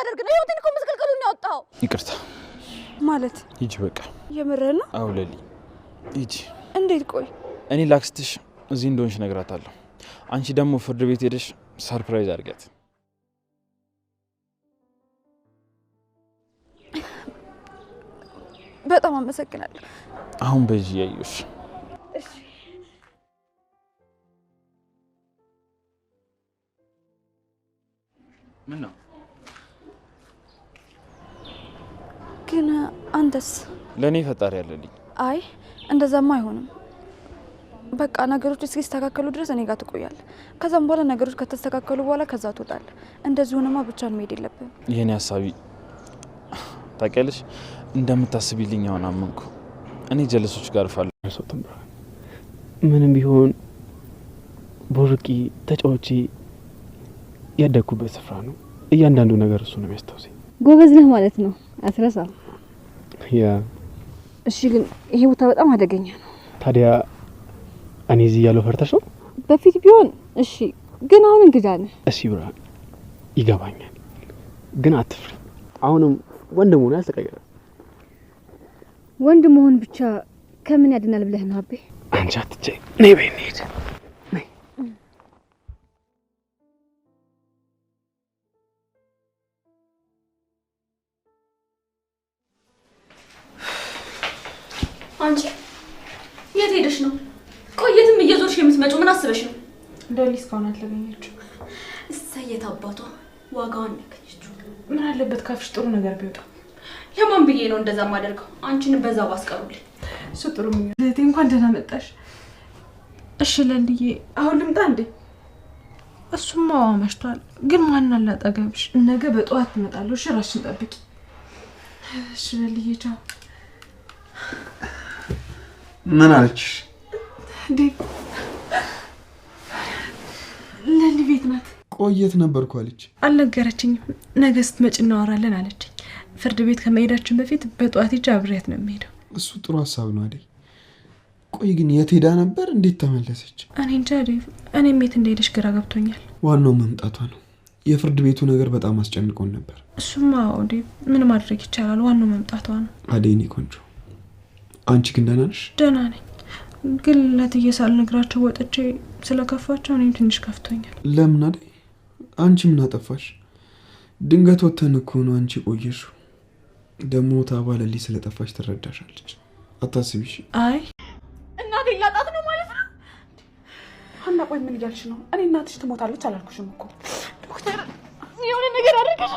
ልታደርግ ነው? ህይወቴን እኮ ምስቅልቅሉን ያወጣኸው። ይቅርታ። ማለት? ሂጂ በቃ። የምርህ ነው? አዎ ለሊ ሂጂ። እንዴት? ቆይ። እኔ ላክስትሽ እዚህ እንደሆንሽ እነግራታለሁ። አንቺ ደግሞ ፍርድ ቤት ሄደሽ surprise አድርጊያት። በጣም አመሰግናለሁ። አሁን በጂ እያየሁሽ። ምን ነው? ግን አንተስ? ለእኔ ፈጣሪ ያለልኝ። አይ፣ እንደዛማ አይሆንም። በቃ ነገሮች እስኪስተካከሉ ድረስ እኔ ጋር ትቆያለህ። ከዛም በኋላ ነገሮች ከተስተካከሉ በኋላ ከዛ ትወጣለህ። እንደዚህ ሆነማ ብቻን መሄድ የለብህም። ይህን ሀሳቢ ታውቂያለሽ፣ እንደምታስቢልኝ አሁን አመንኩ። እኔ ጀለሶች ጋር ፋለሁ። ሰውትም ብርሃን ምንም ቢሆን ቦርቂ ተጫውቼ ያደግኩበት ስፍራ ነው። እያንዳንዱ ነገር እሱ ነው የሚያስታውሰኝ። ጎበዝ ነህ ማለት ነው። አትረሳ። Yeah. እሺ፣ ግን ይሄ ቦታ በጣም አደገኛ ነው። ታዲያ እኔ እዚህ እያለሁ ፈርተሽ ነው? በፊት ቢሆን እሺ፣ ግን አሁን እንግዳ ነህ። እሺ ብርሃን፣ ይገባኛል፣ ግን አትፍሪ። አሁንም ወንድ መሆኑ አልተቀየረም። ወንድ መሆን ብቻ ከምን ያድናል ብለህ ነው አቤ? አንቺ አትቻይ። ነይ በይ እንሂድ። ነይ። አንቺ የት ሄደሽ ነው? ቆይ የትም እየዞርሽ የምትመጪው ምን አስበሽ ነው? ለሊ እስካሁን አልተገኘችም። እሰይ የት አባቷ ዋጋዋን ያገኘችው። ምን አለበት ካፍሽ ጥሩ ነገር ቢወጣ። ለማን ብዬ ነው እንደዛ ማደርገው? አንቺን በዛው ባስቀሩልኝ። እሱ ጥሩ ምኞት። እህቴ እንኳን ደህና መጣሽ። እሺ ለልዬ፣ አሁን ልምጣ እንዴ? እሱማ መሽቷል፣ ግን ማን አለ አጠገብሽ? ነገ በጠዋት እመጣለሁ። እሺ እራስሽን ጠብቂ። እሺ ለልዬ፣ ቻው። ምን አለችሽ? ዴቭ፣ ለሊ ቤት ናት። ቆየት ነበርኩ አለች። አልነገረችኝም። ነገ ስትመጪ እናወራለን አለችኝ። ፍርድ ቤት ከመሄዳችን በፊት በጠዋት ሂጅ አብሬያት ነው የምሄደው። እሱ ጥሩ ሀሳብ ነው አደይ። ቆይ ግን የት ሄዳ ነበር? እንዴት ተመለሰች? እኔ እንጃ ዴቭ፣ እኔም የት እንደሄደች ግራ ገብቶኛል። ዋናው መምጣቷ ነው። የፍርድ ቤቱ ነገር በጣም አስጨንቆን ነበር። እሱማ አዎ ዴቭ፣ ምን ማድረግ ይቻላል? ዋናው መምጣቷ ነው። አደይ እኔ ቆንጆ፣ አንቺ ግን ደህና ነሽ? ደህና ነኝ፣ ግን ለትዬ ሳልነግራቸው ወጥቼ ስለከፋቸው እኔም ትንሽ ከፍቶኛል። ለምን አደይ? አንቺ ምን አጠፋሽ? ድንገት ወተን እኮ ነው አንቺ ቆየሽው። ደግሞ ታባ ለሊ ስለጠፋሽ ትረዳሻለች። አታስቢሽ። አይ። እናቴ ላጣት ነው ማለት ነው? ሀና፣ ቆይ ምን እያልሽ ነው? እኔ እናትሽ ትሞታለች አላልኩሽም እኮ። ዶክተር፣ የሆነ ነገር አድርገሽ